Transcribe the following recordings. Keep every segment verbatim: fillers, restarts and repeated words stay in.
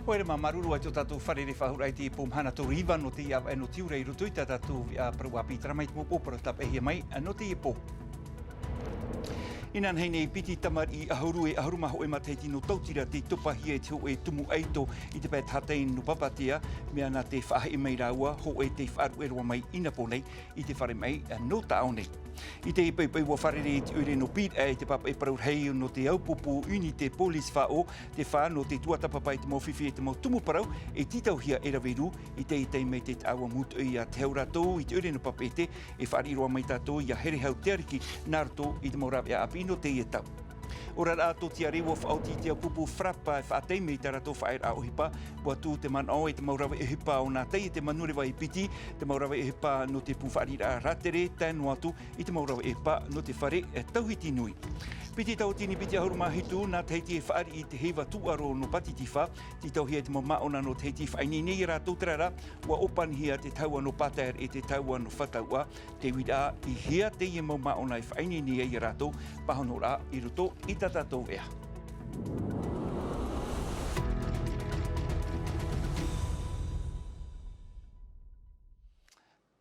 Haere mā, māuruuru atu i tō tātou fārerei faʻahou i teie pō mahana toru iva nō teie ʻāvaʻe nō Tiurai i roto i tā tātou, ā, parau ʻāpī, terā mai te mau pō parau tāpeʻahia mai, ā, nō teie pō. Inanahi nei, piti tamariʻi ʻahuru e ʻahuru mā hōʻē matahiti nō Tautira tei topahia i te hōʻē tumu ʻaito i te pae tahatai nō Papatea, mea nā te faʻaheʻe mai rāua, hōʻē tei faʻaruʻe roa mai i nā pō nei i te fare maʻi nō Taʻaone. I teie poʻipoʻi ʻua fārerei te ʻoire nō Pīraʻe, te pāpaʻi parau rahi nō te ʻāupupu Unité Police Faʻo, te fā nō te tuatāpapa i te mau fifi e te mau tumu parau e tītauhia e rave rū. I teie taime tē taʻa ʻua mūtoʻi ia Te Hau rātou i te ʻoire nō Papeʻete, e fāriʻi roa mai tātou ia Herehau Teariki nā roto i te mau rāveʻa ʻāpī nō teie tau. Oraraʻa tōtiare, ʻua faʻaoti te ʻāupupu FRAPP e faʻatae mai i tā rātou faʻaearaʻa ʻohipa. ʻUa tuʻu te manaʻo e te mau rave ʻohipa o nā taiete manureva e piti, te mau rave ʻohipa nō te pū fāriʻiraʻa rātere, tae noa atu i te mau rave ʻohipa nō te fare, e, tauhiti nui. Piti tauatini piti ʻahuru mā hitu, nā Tahiti e fāriʻi i te heiva tūʻaro nō Pātitifā, tītauhia e te mau māʻona nō Tahiti i faʻaineine ia rātou, terā rā, ʻua ʻōpanihia te tahua nō Pātaere e te tahua nō Fatauʻa. Te uiraʻa, i hea teie mau māʻona e faʻaineine ai ia rātou? Pāhonoraʻa i roto i tā tātou veʻa.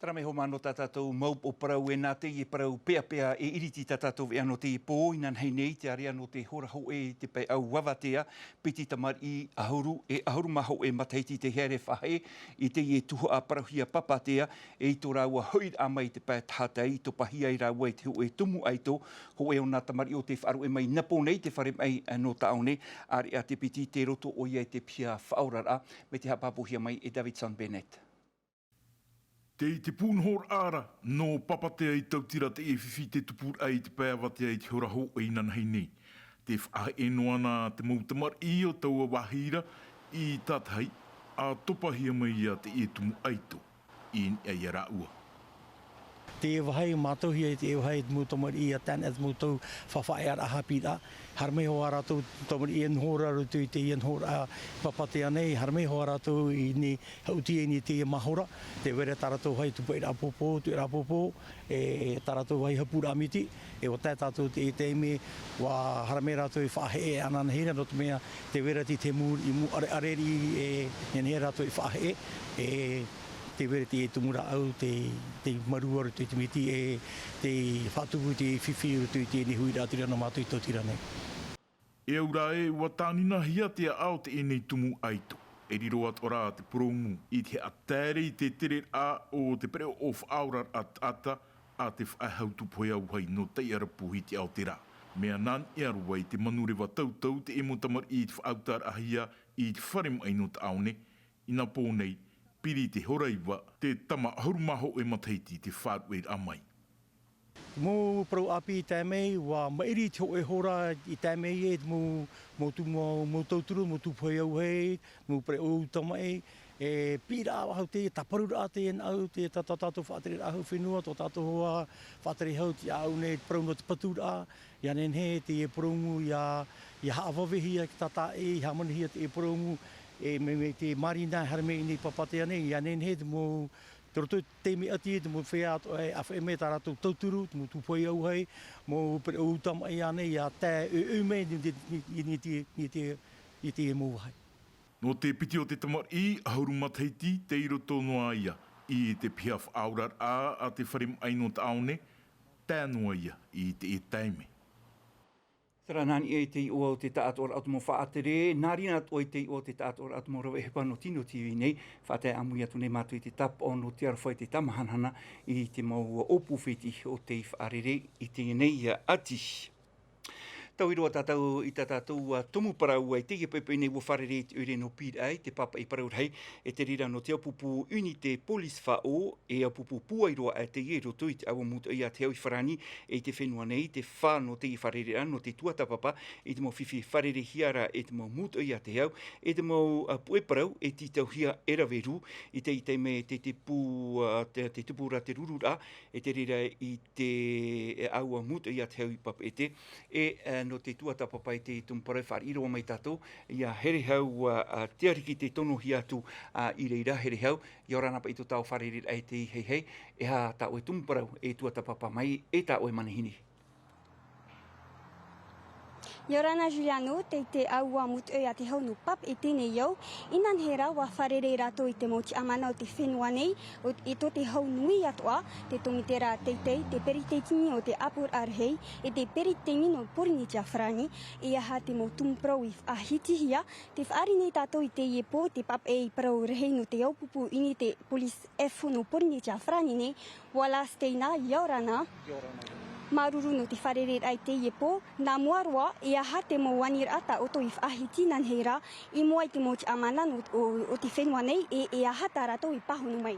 Terā mai hoʻi mā nō tā tātou mau pō parau, e nā teie parau peapea e iriti tā tātou veʻa nō teie pō. Inanahi nei, te ārea nō te hora hōʻē i te pae ʻau Avatea, piti tamariʻi ʻahuru e ʻahuru mā hōʻē matahiti tei haere faʻaheʻe i teie tuhaʻa parauhia Papatea, e i tō rāua hoʻiraʻa mai i te pae tahatai, topahia ai rāua i te hōʻē tumu ʻaito. Hōʻē o nā tamariʻi ʻo tei faʻaruʻe mai i nā pō nei i te fare maʻi nō Taʻaone, ʻāreʻa te piti, tei roto ʻoia i te piha faʻaoraraʻa, mai te haʻapāpūhia mai e Davidson Bennett. Tei te pūnohoraʻa ra nō Papatea i Tautira teie fifi tei tupu ra i te pae avatea i te hora hōʻē inanahi nei. Tē faʻaheʻe noa na te mau tamariʻi o taua vāhi ra i tātahi, ʻa topahia mai ia teie tumu ʻaito i niʻa ia rāua. Teie vāhi, mātauhia i teie vāhi te mau tamariʻi ia tāna, te mau tau faʻaearaʻa haʻapiʻiraʻa. Haere mai hoʻi ā rātou tamariʻi e noho ra i roto i teie nohoraʻa Papatea nei, haere mai hoʻi ā rātou i niʻa, haʻuti i niʻa i teie mahora, tē vai ra tā rātou vāhi tupaʻiraʻa pōpō, tuʻeraʻa pōpō, e tā rātou vāhi hapūraʻa miti, e ʻua tae tātou i teie taime, ʻua haere mai rātou e faʻaheʻe ananahi ra, nō te mea tē vai ra te tahi mau riʻi mau ʻareʻare riʻi e nehenehe rātou e faʻaheʻe, e tē vai ra te tumu rāʻau, te, te marū i roto i te miti, e tei faʻatupu i te fifi i roto i teie nei huiraʻatira atu ra nō mātou i Tautira nei. E au ra ē, ʻua tāninahia te aʻa o teie nei tumu ʻaito. E riro atoʻa ra te purōmu i te haʻatere i te tereraʻa o te pereʻoʻo faʻaoraraʻa taʻata a te faʻehau tūpohe auahi nō Taiʻarapu i te ao terā. Mea nā niʻa roa i te manureva tautau teie mau tamariʻi i te faʻautaraʻahia i te fare maʻi nō Taʻaone, i nā pō nei, piri te hora iva te tama ʻahuru mā hōʻē matahiti tei faʻaruʻeraʻa mai. Mau parau ʻāpī i tae mai, ʻua maʻiri te hōʻē hora i tae mai e te mau, mau tū-, mau, mau tauturu, mau tūpohe auahi, mau pereʻoʻo tamaʻi, e piʻiraʻa faʻahou teie, tāparuraʻa teie nāʻu, teie tā, tā tātou faʻatereraʻa hau fenua, tō tātou hoa faʻatere hau, te aʻu nei te parau nō te paturaʻa, ʻia nehenehe teie purōmu ʻia, ʻia haʻavavehia i te tātaʻi, ʻia haʻamanuhia teie purōmu, e mai, mai te marina e haere mai i niʻa i Papatea nei, ʻia nehenehe te mau, tei roto i te taime ʻati, te mau feiā atoʻa e ʻāfaʻi mai tā rātou tauturu, te mau tūpohe auahi, mau pereʻoʻo tamaʻi ānei, ʻia tae ʻoiʻoi mai i niʻa i te, i niʻa i te, i niʻa i te, i niʻa i te mau vāhi. Nō te piti o te tamariʻi, ʻahuru matahiti, tei roto noa ia i te piha faʻaoraraʻa a te fare maʻi nō Taʻaone, tae noa ia i teie taime. Terā nā niʻa i te iʻoa o te taʻatoʻaraʻa o te mau faʻatere, nā niʻa atoʻa i te iʻoa o te taʻatoʻaraʻa o te mau rave ʻohipa nō Tino TV nei, faʻatae ʻāmui atu nei mātou i te tāpaʻo nō te aroha i te tāmahanahana i te mau ʻōpū fētiʻi o tei faʻarere i teie nei ʻati. Taui roa tātou i tā tātou, ā, tumu parau i teie poʻipoʻi nei. ʻUa fārerei te ʻoire nō Pīraʻe, te pāpaʻi parau rahi, e te reira nō te ʻāupupu Unité Police Faʻo, e ʻāupupu pūai roa ā teie i roto i te ʻāua mūtoʻi a Te Hau i Farāni, e i te fenua nei, te fā nō teie fārereiraʻa nō te tuatāpapa i te mau fifi e fārereihia ra e te mau mūtoʻi a Te Hau, e te mau, ā, puʻe parau e tītauhia e rave rū. I teie taime tē, tē pū, ā, tē, tē tupu ra te rururaʻa, e te reira i te, e, ʻāua mūtoʻi a Te Hau i Papeʻete, e, ā, nō te tuatāpapa i te tumu parau e fāriʻi roa mai tātou ia Herehau, ā, ā, Teariki tei tonohia atu, ā, i reira. Herehau, ʻia ora na paʻi tō tāua fārereiraʻa i teie hei, e aha tā ʻoe tumu parau e tuatāpapa mai, e tā ʻoe manihini? ʻIa ora na Juliano, tei te ʻāua mūtoʻi a te hau nō Papeʻete nei au. Inanahi rā, ʻua fārerei rātou i te mau tiʻamana o te fenua nei, ʻo, i tō te hau nui atoʻa, te tōmitera teitei, te peretiteni o te ʻāpoʻoraʻa rahi, e te peretiteni nō Pōrīnetia Farāni, e aha te mau tumu parau i faʻahitihia, tē fāriʻi nei tātou i teie pō, te papeʻete parau rahi nō te aupupū ʻinite Police F nō Pōrīnetia Farāni nei, Wallace Teina, ʻia ora na. ʻIa ora na. Māuruuru nō te fārereiraʻa i teie pō, nā mua roa, e aha te mau aniraʻa tā ʻoutou i faʻahiti inanahi rā, i mua i te mau tiʻamana nō, o, o te fenua nei, e, e aha tā rātou i pāhono mai.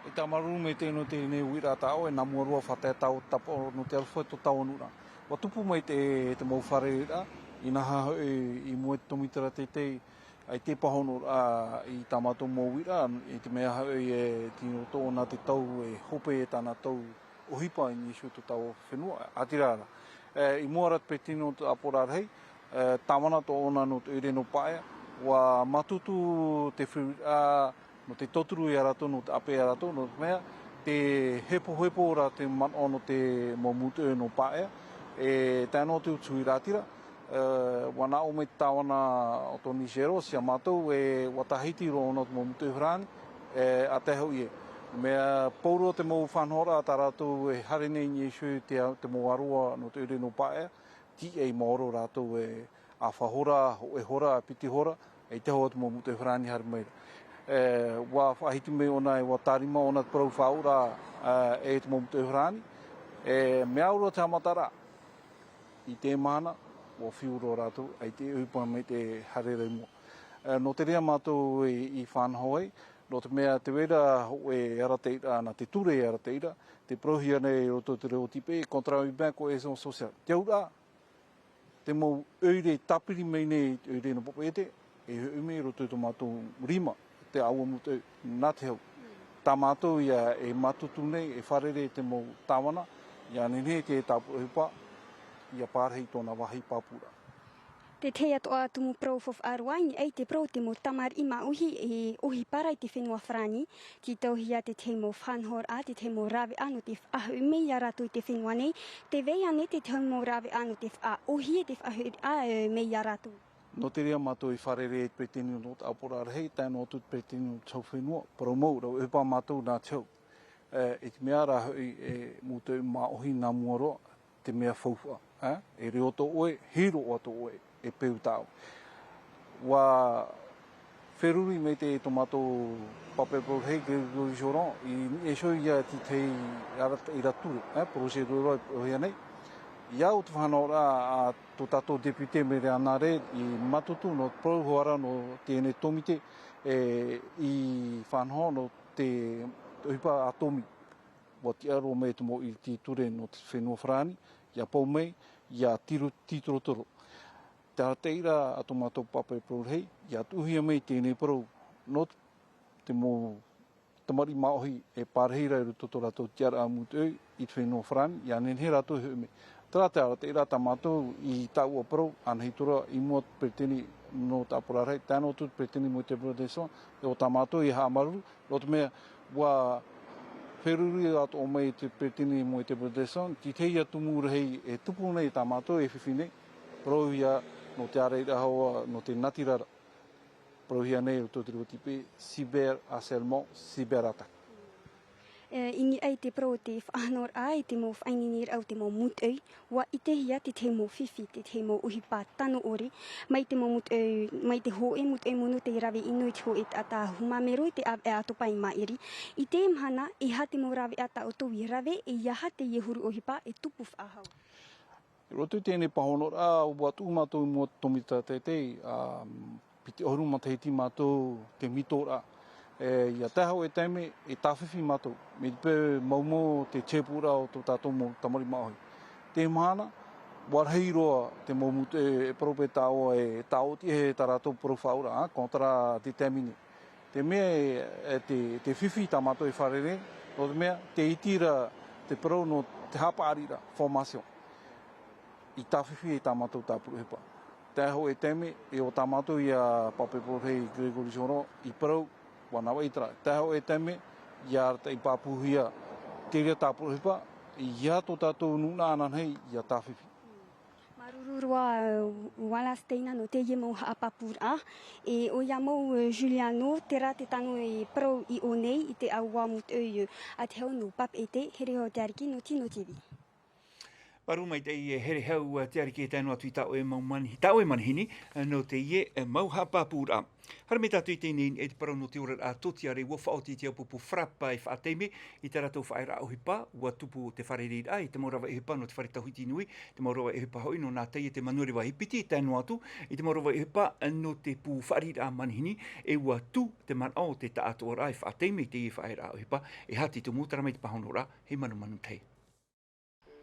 E tā māuruuru maitaʻi nō teie nei uiraʻa tā ʻoe, nā mua roa faʻatae tāua tāpaʻo nō te aroha i tō tāua nūnaʻa. ʻUa tupu mai te, te mau fārereiraʻa, inaha hoʻi i mua i te tōmitera teitei, ʻaita e pāhono ra i tā mātou mau uiraʻa, i te mea hoʻi e tino roto ʻōna te tau e hope e tāna tau ʻohipa i niʻa iho i tō tāua fenua, ʻaita rā. E, i mua ra te peretiteni nō te ʻāpoʻoraʻa rahi, e, tāvana atoʻa ʻōna nō te ʻoire nō Paea, ʻua mātutu te feruriraʻa nō te tauturu ia rātou, nō te ʻāpeʻe ia rātou, nō te mea, tē hepohepo ra te manaʻo nō te mau mūtoʻi nō Paea, e tae noa atu i te huiraʻatira, e, ʻua nā ʻō mai te tāvana o tō Nigero, ʻia mātou, e, ʻua tāhiti roa ʻōna te mau mūtoʻi Farāni, e, ʻa tae hoʻi ē. Mea pauroa te mau faʻanahoraʻa tā rātou e haere nei i niʻa iho i te, te mau aroa nō te ʻoire nō Paea, tīaʻi maoro rātou e ʻāfa hora, hōʻē hora, piti hora, ʻaita hoʻi te mau mūtoʻi Farāni haere mai ra. E, ʻua faʻahiti mai ʻōna, e ʻua tārima ʻōna te parau faʻaauraʻa, e, e te mau mūtoʻi Farāni, e, mea au roa te haʻamataraʻa. I te mahana, ʻua fiu roa rātou, ʻaita e ʻohipa mai te haere ra i mua. E, nō te reira mātou i, i faʻanaho ai, nō te mea tē vai ra hōʻē arataʻiraʻa, nā te ture arataʻiraʻa, tē parauhia nei i roto i te reo tīpē, contrat urbain cohésion sociale. Te auraʻa, te mau ʻoire tāpiri mai nei, te ʻoire nō Papeʻete, e hoʻi mai i roto i tō mātou rima, te ʻāua mūtoʻi, nā te hau. Tā mātou ïa e mātutu nei, e fārerei te mau tāvana, ʻia nehenehe te tāpura ʻohipa, ʻia pārahi i tōna vāhi pāpūraʻa. Te tahi atoʻa tumu parau faufaʻa roa, i niʻa i te parau o te mau tamariʻi māʻohi e ʻohipa ra i te fenua Farāni, tītauhia te tahi mau faʻanahoraʻa, te tahi mau rāveʻa nō te faʻahoʻi mai ia rātou i te fenua nei, tē vai ānei te tahi mau rāveʻa nō te faʻaʻōhie, te faʻahoʻiraʻa, e, mai ia rātou. Nō te reira mātou i fārerei i te peretiteni nō te ʻāpoʻoraʻa rahi, tae noa atu i te peretiteni nō te hau fenua, parau mau, rave ʻohipa mātou nā te hau. E, i te mea rā hoʻi, e, mūtoʻi māʻohi nā mua roa, te mea faufaʻa, e, e reo tō ʻoe, hiʻo atoʻa ʻoe, e peu tā ʻoe. ʻUa feruri maitaʻi tō mātou pape parau rahi, Grégory Joron, i niʻa iho ia i te tahi arataʻiraʻa ture, e, projet de loi i parauhia nei. ʻIa au te faʻanahoraʻa a tō tātou député Mary Ann Reid i mātutu nō te parau hoʻi ra nō teie nei tōmite, e, i faʻanaho nō te, te ʻohipa ʻātōmī. ʻUa tiʻa roa mai te mau ʻiriti ture nō te fenua Farāni, ʻia pau mai, ʻia tiru-, tītorotoro. Te arataʻiraʻa a tō mātou pape parau rahi, ʻia tuʻuhia mai teie nei parau, nō te mau tamariʻi māʻohi e pārahi ra i roto i tō rātou tiʻaraʻa mūtoʻi i te fenua Farāni, ʻia nehenehe rātou e hoʻi mai. Terā te arataʻiraʻa tā mātou i tāʻua parau, ānei atu ra i mua i te peretiteni nō te ʻāpoʻoraʻa rahi, tae noa atu i te peretiteni Moïté Brodesson, e ʻo tā mātou ïa haʻamāuruuru, nō te mea, ʻua feruri atoʻa mai te peretiteni Moïté Brodesson, te tahi ïa tumu rahi e tupu nei tā mātou e fifi nei, parauhia nō te ārairaʻa hoʻi, nō te natirara. Parauhia nei i roto i te reo tīpē, cyberharcèlement, cyberattaque. E, i niʻa i te parau o te faʻanahoraʻa, i te mau faʻaineineraʻa o te mau mūtoʻi, ʻua ʻitehia te tahi mau fifi, te tahi mau ʻohipa tano ʻore, mai te mau mūtoʻi, mai te hōʻē mūtoʻi mono tei rave ʻino i te hōʻē taʻata hūmamero i te ʻāvaʻe ʻātopa i maʻiri. I teie mahana, e aha te mau rāveʻa tā ʻoutou i rave, e aha teie huru ʻohipa e tupu faʻahou? I roto i teie nei pāhonoraʻa, ʻua tuʻu mātou i mua i te tōmite teitei, ā, piti ʻahuru matahiti mātou te mitoraʻa. E, ʻia tae hau e taime, e tāfifi mātou, mai te peu maumau te tiapuraʻa o tō tātou mau tamariʻi māʻohi. Teie mahana, ʻua rahi roa te mau mūtoʻi, e, e parau paʻi tāua e tāʻoti e tā rātou parau faʻaauraʻa, contrat déterminé. Te mea e, e te, te fifi tā mātou e fārerei, nō te mea, tē iti ra te parau nō te haʻapaʻariraʻa, formation. I tāfifi e tā mātou tāpura ʻohipa. Tae hau e taime, e ʻo tā mātou ïa pape parau rahi Grégory Joron i parau, ʻua navaʻi terā. Tae hau e taime, ʻia arataʻi pāpūhia te reira tāpura ʻohipa, ʻia tō tātou nūnaʻa ananahi, ʻia tāfifi. Mā Rurua, ua la steina nō teie mau haʻapāpūraʻa. E ʻoia mau, Juliano, terā te tano e parau i ʻō nei i te ʻāua mūtoʻi a te hau nō Papeʻete, Herehau Te Ariki nō Tino TV. Paru mai te ʻai e Herehau Te Ariki e tae noa atu i tā ʻoe mau manihini, tā ʻoe manihini, nō teie mau haʻapāpūraʻa. Haere mai tātou i teie nei, e te parau nō te oraraʻa tōtiare, ua faʻaoti te ʻāupupu FRAPP e faʻataime i tā rātou faʻaearaʻa ʻohipa, ua tupu te fārereiraʻa i te mau rave ʻohipa nō te fare tauhiti nui, te mau rave ʻohipa hoʻi nō nā Taiete Manureva Piti, tae noa atu i te mau rave ʻohipa nō te pū fāriʻiraʻa manihini, e ua tū te manaʻo o te taʻatoʻaraʻa e faʻataime i teie faʻaearaʻa ʻohipa. E aha te tumu, terā mai te pāhonoraʻa, hei manumanu tahi.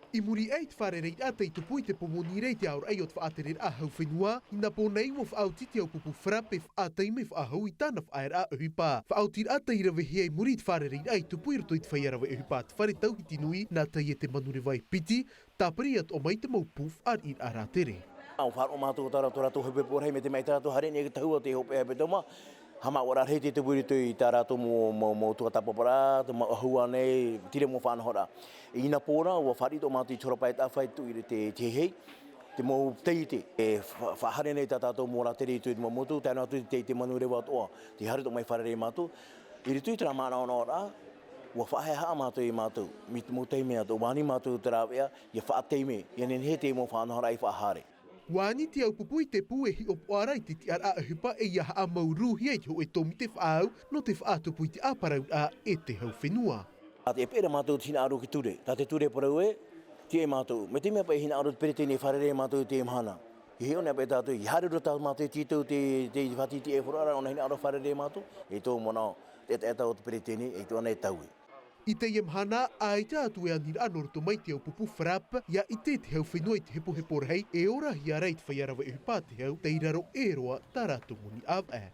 I muri aʻe i te fārereiraʻa tei tupu i te pō moni ra i te aoraʻi o te faʻatereraʻa hau fenua, i nā pō nei ua faʻaoti te ʻāupupu FRAPP e faʻataime faʻahou i tāna faʻaearaʻa ʻohipa. Faʻaotiraʻa tei ravehia i muri i te fārereiraʻa i tupu i roto i te feiā rave ʻohipa a te fare tauhiti nui, nā Taiete Manureva Piti, tāpiri atoʻa mai te mau pū fāriʻiraʻa rātere. ʻA faʻaroʻo mātou tā rātou, rātou hepetoma rahi, mai te mea tā rātou haere nei e te tahua te hopeʻa hepetoma, haʻamāuʻaraʻa rahi te tupu i roto i tā rātou mau, mau, mau tuatāpaparaʻa, te mau ʻahu ānei, tīrā mau faʻanahoraʻa. I nā pō ra, ua fāriʻi atoʻa mātou i te hora pae e taʻa fā i tuʻu i te, te, te hehei, te mau taiete, e fa-, faʻahaere nei tā tātou mau rātere i roto i te mau motu, tae noa atu i te, te Manureva atoʻa, tē haere atoʻa mai fārerei mātou, i roto i terā manaʻonaʻoraʻa, ua faʻahaʻehaʻa mātou ia mātou, mai te mau taime atoʻa, ua ani mātou te rāveʻa, ʻia faʻataime, ʻia nehenehe te mau faʻanahoraʻa i faʻahaere. Ua ani te ʻāupupu i te pū e hiʻopoʻa ra i te tiʻaraʻa ʻohipa e ʻia haʻamāuruhia i te hōʻē tōmite faʻaau nō te faʻatupu i te ʻāparauraʻa e te hau fenua. ʻA te peʻe ra mātou te hinaʻaro ki ture, tā te ture parau ē, tīaʻi mātou. Mai te mea paʻi hinaʻaro te peretiteni e fārerei mātou i teie mahana. I hiʻo nei paʻi tātou, i haere roa tā mātou i tītau te, te, te fātiti e hora ra, ʻo nā hinaʻaro fārerei mātou, e tō manaʻo, te ʻetaʻeta o te peretiteni, e tō ana e taui. I teie mahana, ʻaita atu e aniraʻa nō roto mai te ʻāupupu FRAPP, ʻia ʻite te hau fenua i te hepohepo rahi, e orahia ra i te feiā rave ʻohipa a te hau, tei raro ʻē roa tā rātou moni ʻāvaʻe.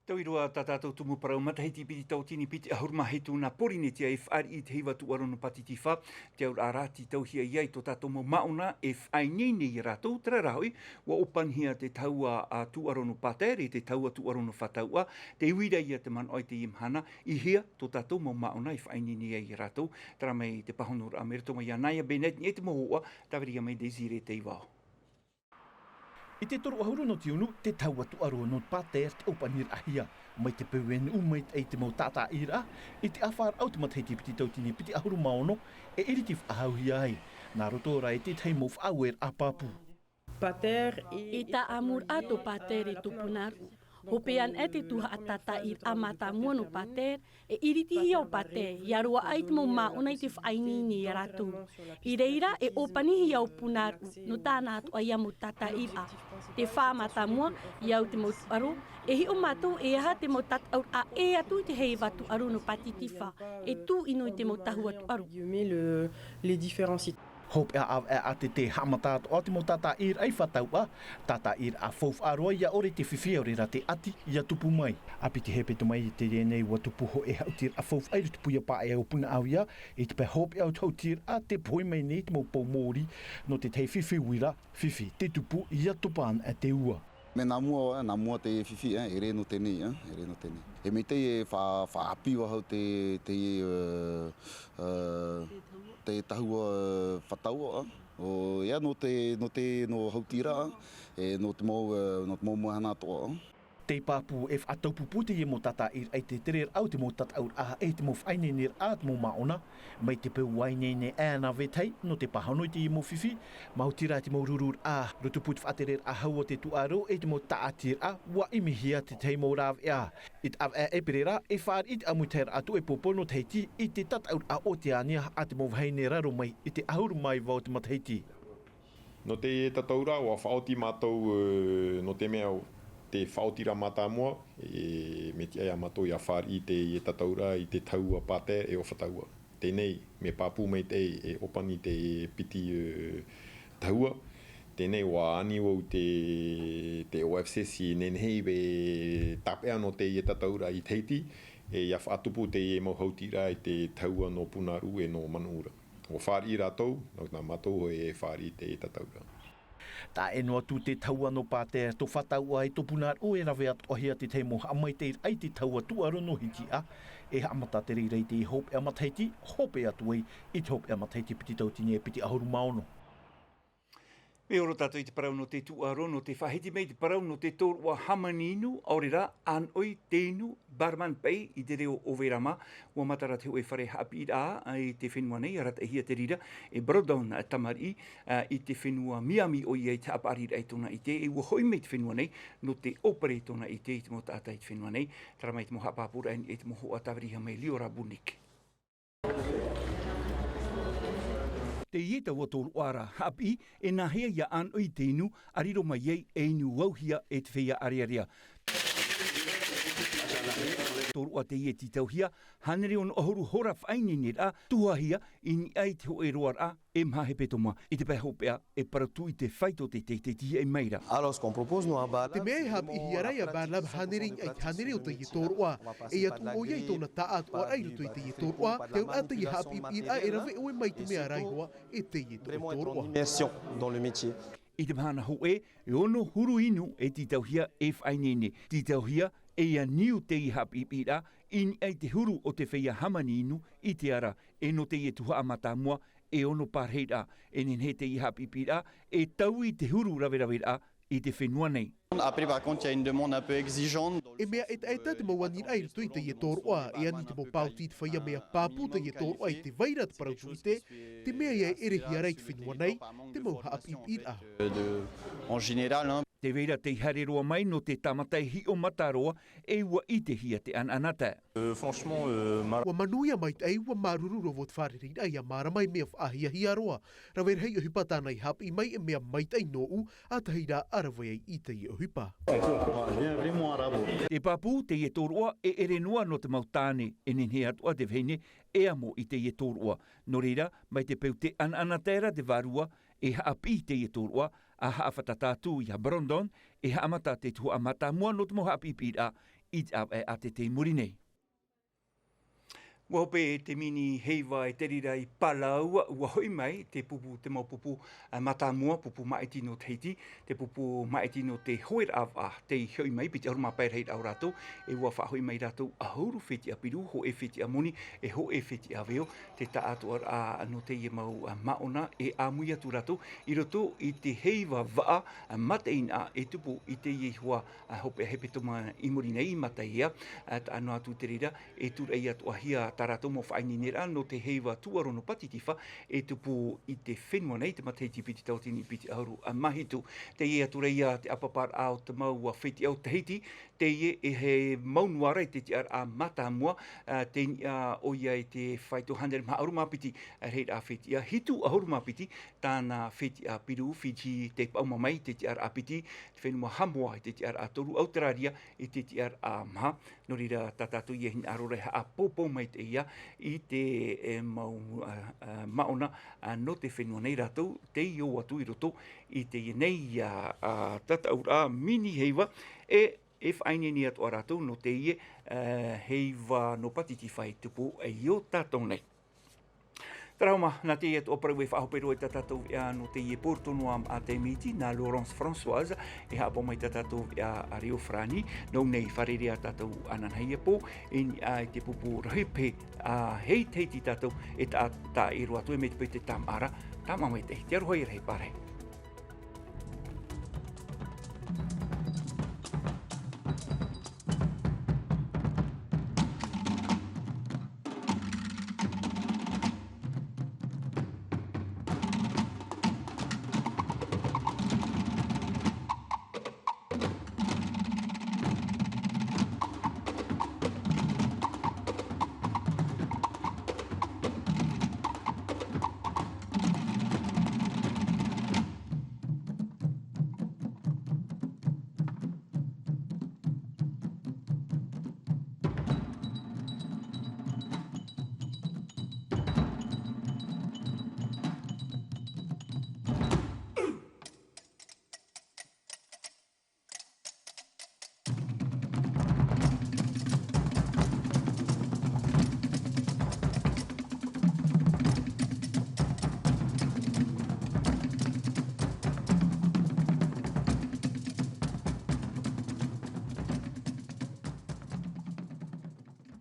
Taui roa tā tātou tumu parau matahiti piti tauatini piti ʻahuru mā hitu nā Pōrīnetia e fāriʻi i te heiva tūʻaro nō Pātitifa, te auraʻa ra tītauhia ia i tō tātou mau māʻona e faʻaineine ia rātou, terā rā hoʻi, ʻua ʻōpanihia te tahua tūʻaro nō Pātere, te tahua tūʻaro nō Fataua, tē ui ra ia te manaʻo i teie mahana, i hea tō tātou mau māʻona e faʻaineine ai ia rātou, terā mai te pāhonoraʻa mai roto mai iā Naya Bennett, e te mau hoa, tāviri mai Desiree Teivao. I te toru ʻahuru nō tiunu, te tahua tūʻaro nō Pātere te ʻōpaniraʻahia, mai te peu e nuʻu mai ai te mau tātaʻiraʻa, i te ʻāfaraʻa o te matahiti piti tauatini piti ʻahuru mā ono, e iriti faʻahouhia ai, nā roto rā i te tahi mau faʻaueraʻa pāpū. Pātere i. I tāʻamuraʻa tō Pātere i tō Punaʻauʻa. Hopeʻa anaʻe te tuhaʻa tātaʻiraʻa mātāmua nō Pātere, e iritihia ʻo Pātere, ʻia roaʻa i te mau māʻona i te faʻaineine ia rātou. I reira, e ʻōpanihia ʻo Punaʻauʻa, nō tāna atoʻa ia mau tātaʻiraʻa. Te fā mātāmua, ʻia au te mau tūʻaro, e hiʻo mātou e aha te mau tataʻuraʻa ʻē atu i te heiva tūʻaro nō Pātitifa, e tū ʻino i te mau tahua tūʻaro. Guillemets, le, les différents sites. Hopeʻa ʻāvaʻe ʻātete, haʻamata atoʻa te mau tātaʻiraʻa i Fataua, tātaʻiraʻa faufaʻa roa ʻia ʻore te fifi ʻaore rā te ʻati ʻia tupu mai. ʻA piti hepetoma i teie nei ʻua tupu hōʻē haʻutiraʻa faufaʻa i roto i te puia paʻea o Punaʻauia, i te pae hopeʻa o te haʻutiraʻa tē pohe mai nei te mau pou mōrī nō te tahi fifi uira, fifi tē tupu ʻia topa anaʻe te ua. Mea nā mua, nā mua te fifi, e, e rē nō teie, e, e rē nō teie. E mai teie e fa-, faʻaʻāpī vau te, te, e, e, te tahua, e, Fataua, e, ʻo ia nō te, nō te, nō haʻutiraʻa, e, nō te mau, e, nō te mau mahana atoʻa. Te pāpū e faʻataupupū teie mau tātaʻiraʻa i te tereraʻa o te mau tataʻuraʻa e te mau faʻaineineraʻa a te mau māʻona, mai te peu ʻua ineine aʻe ana vetahi nō te pāhono i teie mau fifi, maoti rā te mau rururaʻa, roto pū te faʻatereraʻa hau o te tūʻaro e te mau tāʻatiraʻa, ʻua ʻimihia te tahi mau rāveʻa. I te ʻāvaʻe ʻēperēra, e fāriʻi te ʻāmuitahiraʻa tuʻupoʻo nō Tahiti i te tataʻuraʻa Oteania a te mau vahine raro mai i te ʻahuru mā iva o te matahiti. Nō te tataʻuraʻa, ʻua faʻaoti mātou, e, nō te mea te faʻaotiraʻa mātāmua, e, mea tiʻa ia mātou ʻia fāriʻi te tataʻuraʻa i te tahua Pātere e ʻo Fataua. Teie nei, mea pāpū maitaʻi e ʻōpani te piti, e, tahua. Teie nei, ʻua ani vau te, te O F C C e nehenehe e tāpeʻa nō te tataʻuraʻa i Tahiti, e ʻia faʻatupu te mau haʻutiraʻa i te tahua nō Punaʻauʻa e nō Manuʻa. ʻUa fāriʻi rātou, nō, nā mātou hoʻi e fāriʻi te tataʻuraʻa. Taʻa ʻē noa atu te tahua nō Pātere tō Fataua e tō Punaʻauʻa e rave atoʻahia te tahi mau haʻamaitaʻiraʻa i te tahua tūʻaro nō Hitiʻa, e haʻamata te reira i te hopeʻa matahiti, hope atu ai i te hopeʻa matahiti piti tauatini e piti ʻahuru mā ono. E ora tātou i te parau nō te tūʻaro, nō te faʻahiti mai i te parau nō te tōroʻa hāmani inu, ʻaore rā, ʻānoʻi te inu, barman pay i te reo o Verama. Ua matara te hōʻē fare haʻapiʻiraʻa i te fenua nei, arataʻihia te reira e Brandon Tamariʻi, ā, i te fenua Miami ʻoia i te haʻapaʻariraʻa i tōna ʻite, e ua hoʻi mai te fenua nei nō te ʻōpere i tōna ʻite i te mau taʻata i te fenua nei. Tara mai te mau haʻapāpūraʻa i te mau hoʻa tāviriʻihia mai Liora Bunik. Teie taua tōroʻa ra haʻapiʻi, e nāhea ʻia ʻānoʻi te inu, ʻa riro mai ai e inu auhia e te feiā ʻarearea. Tōroʻa teie e tītauhia, hānere ono ʻahuru hora faʻaineineraʻa, tuhaʻahia i niʻa i te hōʻē roaraʻa e maha hepetoma. I te pae hopeʻa, e parau tū i te fai tō te teitei tihiaʻi mai ra. Alors, ce qu'on propose, nous, à Barlab, Te mea e haʻapiʻihia ra ia Barlab hānere i niʻa i te hānere o teie tōroʻa. E atu ʻoia i tōna taʻatoʻaraʻa i roto i teie tōroʻa, te auraʻa teie haʻapiʻipiʻiraʻa e rave ʻoe mai te mea ra ihoa e teie tōroʻa. Vraiment être en immersion dans le métier. I te mahana hōʻē, e ono huru inu e tītauhia e faʻaineine. Tītauhia e ʻia niu teie haʻapiʻipiʻiraʻa i niʻa i te huru o te feiā hāmani inu i te ara, e nō teie tuhaʻa mātāmua, e ono parahiraʻa, e nehenehe teie haʻapiʻipiʻiraʻa e taui te huru raveraveraʻa i te fenua nei. Après, par contre, il y a une demande un peu exigeante dans le E mea sens où, etaeta te mau aniraʻa i roto i teie tōroʻa, e ani te mau pāoti i te feiā mea pāpū teie tōroʻa i te vai ra te parau tū ʻite, te mea ia e ʻerehia ra i te fenua nei te mau haʻapiʻipiʻiraʻa. De, en général, hein. Te vai ra tei haere roa mai nō te tāmata e hiʻo mata roa, e ua ʻitehia te ʻanaʻanatae. Euh, franchement, euh, mar- Ua manuia maitaʻi, ua māuruuru roa vau te fārereiraʻa ʻia mārama i mea faʻahiahia roa. Rave rahi ʻohipa tāna i haʻapiʻi mai, e mea maitaʻi nōʻu, ʻa tahi rā ʻa rave ai i teie ʻohipa. Bien, vraiment, bravo. Te pāpū, teie tōroʻa e ʻere noa nō te mau tāne, e nehenehe atoʻa te vahine e amo i teie tōroʻa. Nō reira, mai te peu tē ʻanaʻanatae ra te vārua e haʻapiʻi teie tōroʻa, ʻa haʻafātata atu ia Brandon, e haʻamata te tuhaʻa mātāmua nō te mau haʻapiʻipiʻiraʻa i te ʻāvaʻe ʻātete i muri nei. Ua hope te mini heiva e te reira i Palau, ua hoʻi mai te pupu, te mau pupu, ā, mātāmua, pupu māʻiti nō Tahiti, te pupu māʻiti nō te hoeraʻa vaʻa, tei hoʻi mai, piti ʻahuru mā pae rahiraʻa o rātou, e ua faʻahoʻi mai rātou ʻahuru fetiʻa piru, hōʻē fetiʻa moni, e hōʻē fetiʻa veo, te taʻatoʻaraʻa nō teie mau, ā, māʻona, e ʻāmui atu rātou i roto i te heiva vaʻa, ā, mataʻeinaʻa e tupu i teie ihoa, ā, hopeʻa hepetoma i muri nei, i Mataiea, ā, taʻa noa atu te reira, e tūraʻi atoʻahia tā rātou mau faʻaineineraʻa nō te heiva tūʻaro nō Patitifa, e tupu i te fenua nei, te matahiti piti tauatini piti ʻahuru mā hitu. Teie atu ra ia te ʻāpaparaʻa o te mau fetiʻa o Tahiti, teie e mau noa ra i te tiʻaraʻa mātāmua, ā, tei niʻa ʻoia i te faito hānere maha ʻahuru mā piti, ā, rahiraʻa fetiʻa, hitu ʻahuru mā piti tāna fetiʻa piru, Fiji tei paʻuma mai i te tiʻaraʻa piti, te fenua Hamoa i te tiʻaraʻa toru, Auteraria i te tiʻaraʻa maha. Nō reira, tā tātou ia hinaʻaro ra e haʻapōpou maitaʻi ia i te, e, mau, ā, ā, māʻona, ā, nō te fenua nei rātou, tei ō atu i roto i teie nei, ā, ā, tataʻuraʻa mini heiva, e, e faʻaineine atoʻa rātou nō teie, ā, heiva nō Patitifa e tupu i ō tātou nei. Terā hoʻi mā, nā teie atoʻa parau e faʻahope roa i tā tātou veʻa nō teie pō roto noa ā te miti, nā Laurence Françoise, e haʻapaʻo mai tā tātou veʻa a reo farāni, nō nei fārerei ā tātou ananahi e pō, i niʻa i te pupu rahi pehe, ā, hei Tahiti tātou, e taʻa, taʻa ʻē roa atu e mai te peu tē tāmāʻa ra, tāmāʻa maitaʻi, te aroha ia rahi pārahi.